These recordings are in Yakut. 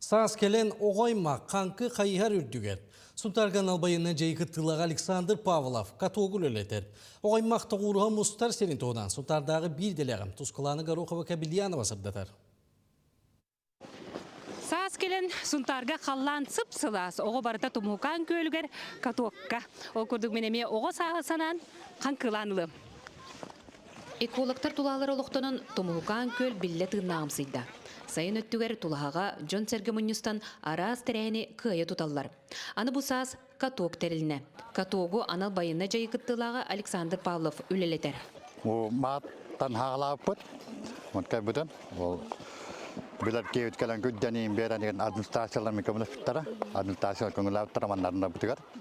Саас кэлэн оҕо аймах хаҥкы хайыһар үрдүгэр. Сунтаарга албайыннан дьайыы кыттыылаах Александр Павлов катогу үлэлэтэр. Оҕо аймах тоҕууруһа мустар сирин туһунан Сунтаардааҕы биир дэлэҕим Тускулаана Горохова-Кабельянова сырдатар. Саас кэлэн Сунтаарга халлаан сып-сылаас, оҕо барыта Тумукаан күөлүгэр катокка. Ол курдук мин эмиэ оҕо сааһы санаан хаҥкылаан ылыам. Экологтар тулаалар олохтонон Тумуһукаан күөл биллэ тыыннааҕымсыйда. Сайын өттүгэр тулаһаҕа дьон-сэргэ мунньустан араас тэрээһини кыайа туталлар. Аны бу саас каток тэрилинэ. Катогу анал байыаннай дьайыы кыттыылааҕа Александр Павлов үлэлэтэр. Мааттан хаалааппыт, кэлбитим. Ол билэр киэбит кэлэн күддэниин биэрэн администрациялар көмөлөспүттэрэ. Администрациялар көҥүлээбиттэрэ маннарына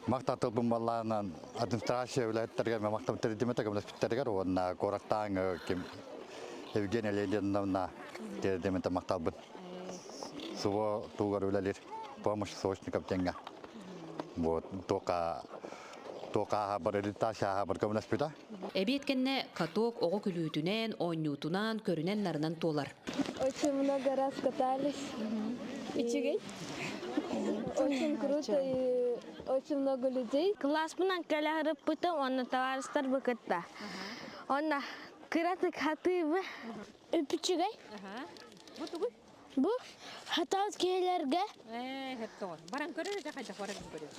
Махтатылбын баллаанан администрация үлэһиттэригэр махтам тэрдимэтэ көмөлөспүттэригэр уонна куораттааҥы ким Евгения Леонидовна тиэрдимэтэ махталбын. Суво тугар үлэлир помощь срочников диэҥҥэ. Вот тока тока бар реабилитация бар көмөлөспүтэ. Эбиэт кэннэ каток оҕо күлүүтүнэн, оонньуутунан, көрүнэн-нарынан туолар. Очень много раз катались. Үчүгэй. Очень круто и очень много людей. Класспынан кэлэһэриппытым уонна табаарыстар быкытта. Онно кыратык хатыыбы. Үчүгэй. Бу тугуй? Бу хатаус киһилэргэ. Ээ, хэттоҕор. Баран көрөр этэ хайдах баран көрөр.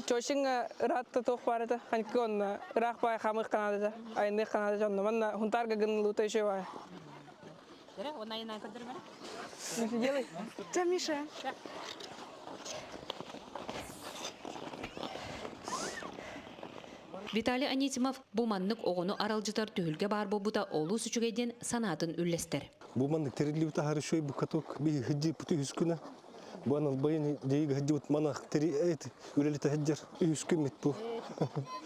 Чочинга ыраатта туох баар этэ, ханьыкы онно ыраах баай хаамыах канаадата, айанныах канаада дьонно манна Хунтаарга гыннылыыта еще баай. Онна айаннаан көрдөрүмэрэ? Ну, делай. Да, Миша. Виталий Анисимов бу маннык оҕону аралдьытар түһүлгэ баар буолбута олус үчүгэй диэн санаатын үллэстэр. Бу маннык тэриллибит аһары үчүгэй бу каток биһи сылдьыппыт үһүс күнэ. Бу анал байын дьайыыга сылдьыбыт манах тери эт үлэлэтэ сылдьар үһүс күммүт бу.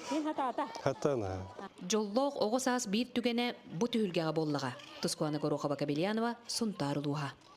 Хатаата. Хатаана. Дьоллоох оҕо саас биир түгэнэ бу түһүлгэҕэ буоллаҕа. Тускуана Горохова-Кобельянова, Сунтаар улууһа.